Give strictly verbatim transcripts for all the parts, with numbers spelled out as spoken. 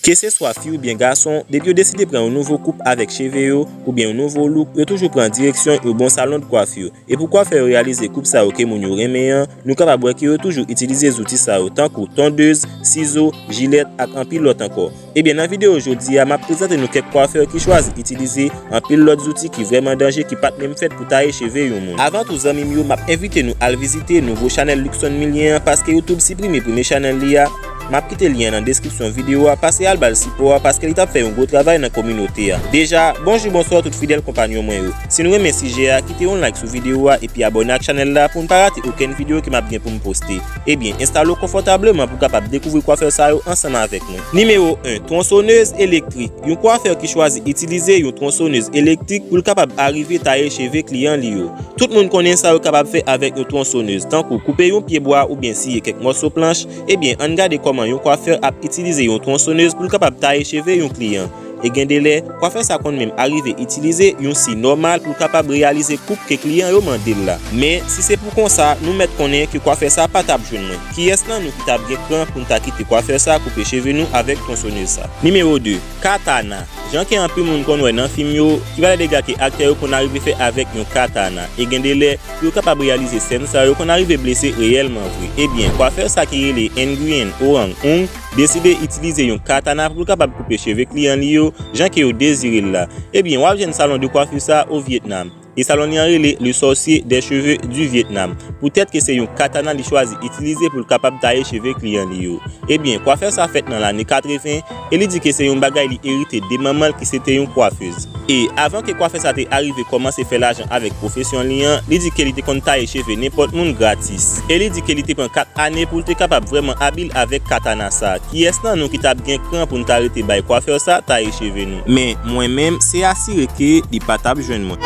Keseswa fi oubyen gason, depi yo deside pran yon nouvo koup avèk cheve yo, oubyen yon nouvo look, yo toujou pran direksyon yon bon salon de coiffure. E pou kwafè yo reyalize koup sa yo ke moun yo renmen an, nou kapab wè ke yo toujou itilize zouti sa yo, tankou tondez, sizo, jilèt ak anpil lòt ankò. Ebyen, nan videyo jodi a, m ap prezante nou kèk kwafè ki chwazi itilize anpil lòt zouti ki vrèman danje, ki pa t menm fèt pou taye cheve yon moun. Avan tou, zanmi m yo, m ap envite nou al vizite nouvo chanèl Luckson Milien an, paske YouTube siprime premye chanèl li a. M ap kite lyen an nan deskripsyon videyo a, pase al ba l sipò a, paske li t ap fè yon gwo travay nan kominote a. Deja, bonjou, bonswa tout fidèl konpanyon mwen yo. Si nou renmen sijè a, kite yon like sou videyo a epi abòne ak chanèl la pou n pa rate okenn videyo ke m ap gen pou m poste. Ebyen, enstale w konfòtableman pou w kapab dekouvri kwafè sa yo ansanm avèk mwen. Nimewo en, twonsonez elektrik. Yon kwafè ki chwazi itilize yon twonsonez elektrik pou l kapab arive taye cheve kliyan li yo. Tout moun konnen sa yo kapab fè avèk yon twonsonez, tankou koupe yon pye bwa oubyen siye kèk mòso planch. Ebyen, ann gade kòman yon kwafè ap itilize yon twonsonez pou l kapab taye cheve yon kliyan. E gen de lè, kwafè sa konn menm arive itilize yon si nòmal pou l kapab reyalize koup ke kliyan yo mande l la. Men, si se pou konsa, nou mèt konnen ke kwafè sa pa t ap jwenn mwen. Kiyès nan nou ki t ap gen kran pou n ta kite kwafè sa koupe cheve nou avèk twonsonez sa? Nimewo de, katana. Jan ke anpil moun konn wè nan fim yo, ki valè dega ke aktè yo konn arive fè avèk yon katana. E gen de lè, pou yo kapab reyalize sèn sa yo, konn arive blese reyèlman vre. Ebyen, kwafè sa ki rele Nguyen Oang Ung deside itilize yon katana pou l kapab koupe cheve kliyan li yo, jan ke yo dezire l la. Ebyen, w ap jwenn salon de coiffure sa o Vyetnam. E salon li an rele Le Sorcier des Cheveux du Vietnam. Poutèt ke se yon katana li chwazi itilize pou l kapab taye cheve kliyan li yo. Ebyen, kwafè sa fèt nan lane katreven, e li di ke se yon bagay li erite de manman l ki se te yon kwafez. E avan ke kwafè sa te arive kòmanse fè lajan avèk pwofesyon li an, li di ke li te konn taye cheve nenpòt moun gratis. E li di ke li te pran kat ane pou l te kapab vrèman abil avèk katana sa. Kiyès nan nou ki t ap gen kran pou n ta rete bay kwafè sa taye cheve nou? Men, mwen menm, se asire ke li pa t ap jwenn mwen.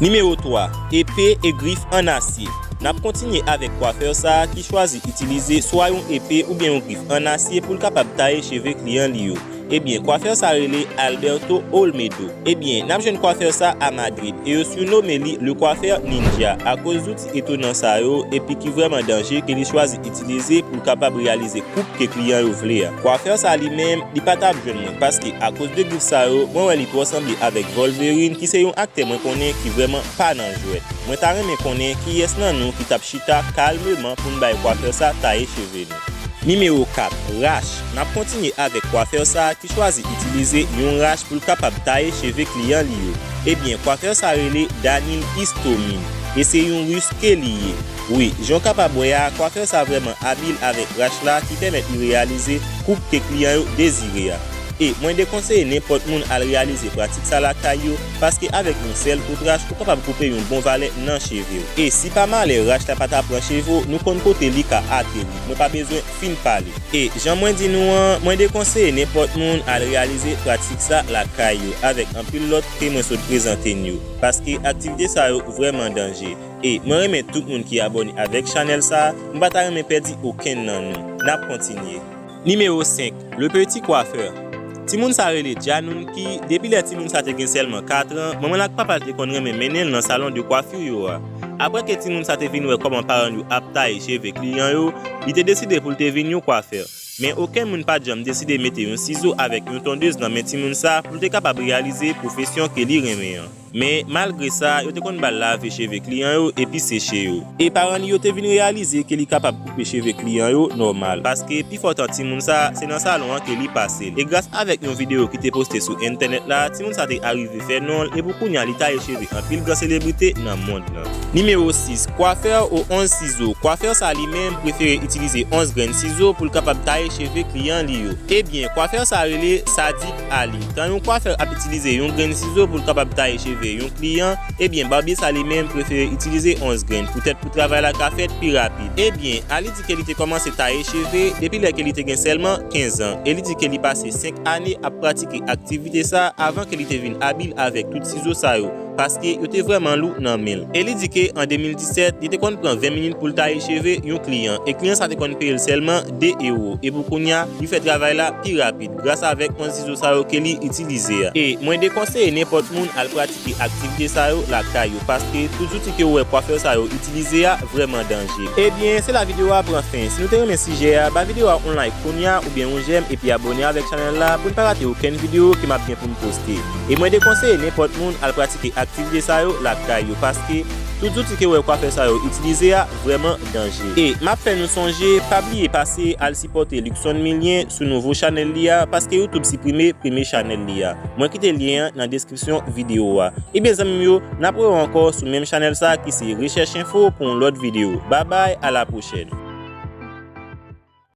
Nimewo twa, epe e grif an asye. N ap kontinye avèk kwafè sa ki chwazi itilize swa yon epe oubyen yon grif an asye pou l kapab taye cheve kliyan li yo. Ebyen, kwafè sa rele Alberto Olmedo. Ebyen, n ap jwenn kwafè sa a Madrid, e yo sirnome li Le Coiffeur Ninja akoz zouti etonan sa yo, epi ki vrèman danje ke li chwazi itilize pou l kapab reyalize koup ke kliyan yo vle a. Kwafè sa li menm, li pa t ap jwenn mwen, paske akoz de grif sa yo, mwen wè li twò sanble avèk Wolverine, ki se yon aktè mwen konnen ki vrèman pa nan jwèt. Mwen ta renmen konnen kiyès nan nou ki t ap chita kalmeman pou n bay kwafè sa taye cheve nou. Nimewo kat, rach. N ap kontinye avèk kwafè sa ki chwazi itilize yon rach pou l kapab taye cheve kliyan li yo. Ebyen, kwafè sa rele Danil Istomin, e se yon Ris ke li ye. Wi, jan w kapab wè a, kwafè sa vrèman abil avèk rach la ki pèmèt li reyalize koup ke kliyan yo dezire a. E mwen dekonseye nenpòt moun al reyalize pratik sa lakay yo, paske avèk yon sèl kout rach, ou kapab koupe yon bon valè nan cheve w. E si pa malè rach la pa ta pran cheve w, nou konn kote li ka ateri. Mwen pa bezwen fin pale. E jan mwen di nou an, mwen dekonseye nenpòt moun al reyalize pratik sa lakay yo, avèk anpil lòt ke mwen sot prezante n yo, paske aktivite sa yo vrèman danje. E mwen renmen tout moun ki abòne avèk chanèl sa, m pa ta renmen pèdi okenn nan nou. N ap kontinye. Nimewo senk, Le Petit Coiffeur. Timoun sa rele Djanoun ki, depi lè timoun sa te gen sèlman kat an, manman l ak papa l te konn renmen mennen l nan salon de coiffure yo a. Apre ke timoun sa te vin wè kòman paran l yo ap taye cheve kliyan yo, li te deside pou l te vin yon kwafè. Men okenn moun pa t janm deside mete yon sizo avèk yon tondez nan men timoun sa pou l te kapab reyalize pwofesyon ke li renmen an. Men, malgre sa, yo te konn ba l lave cheve kliyan yo epi seche yo. E paran li yo te vin reyalize ke li kapab koupe cheve kliyan yo nòmal, paske pifò tan timoun sa, se nan salon an ke li pase l. E gras avèk yon videyo ki te poste sou entènèt la, timoun sa te arive fè non l, e pou kounye a, li taye cheve anpil gran selebrite nan mond lan. Nimewo sis, kwafè o onz sizo. Kwafè sa li menm prefere itilize onz grenn sizo pou l kapab taye cheve kliyan li yo. Ebyen, kwafè sa rele Sadik Ali. Tan yon kwafè ap itilize yon grenn sizo pou l kapab taye cheve yon kliyan, ebyen, babye sa li menm prefere itilize onz grenn, poutèt pou travay la ka fèt pi rapid. Ebyen, Ali di ke li te kòmanse taye cheve depi lè ke li te gen sèlman kenz an, e li di ke li pase senk ane ap pratike aktivite sa avan ke li te vin abil avèk tout sizo sa yo. paske yo te vrèman lou nan men l. E li di ke an de mil disèt, li te konn pran ven minit pou l taye cheve yon kliyan, e kliyan sa te konn peye l sèlman de ewo. E pou kounye a, li fè travay la pi rapid, gras avèk konn sizo sa yo ke li itilize a. E mwen dekonseye nenpòt moun al pratike aktivite sa yo lakay yo, paske tout zouti ke w wè kwafè sa yo itilize a vrèman danje. Ebyen, se la videyo a pran fen. Si nou te renmen sijè a, ba videyo a yon like kounye a oubyen yon jèm epi abòne avèk chanèl la pou n pa rate okenn videyo ke m ap gen pou m poste. E mwen dekonseye nenpòt moun al pratike aktivite sa yo lakay yo, paske tout zouti ke w wè kwafè sa yo itilize a vrèman danje. E m ap fè nou sonje, pa bliye pase al sipòte Luckson Milien sou nouvo chanèl li a, paske YouTube siprime premye chanèl li a. Mwen kite lyen an nan deskripsyon videyo a. Ebyen zanmi m yo, n ap rewè ankò sou menm chanèl sa ki se Rechèch Enfo pou yon lòt videyo. Babay, a la pwochèn.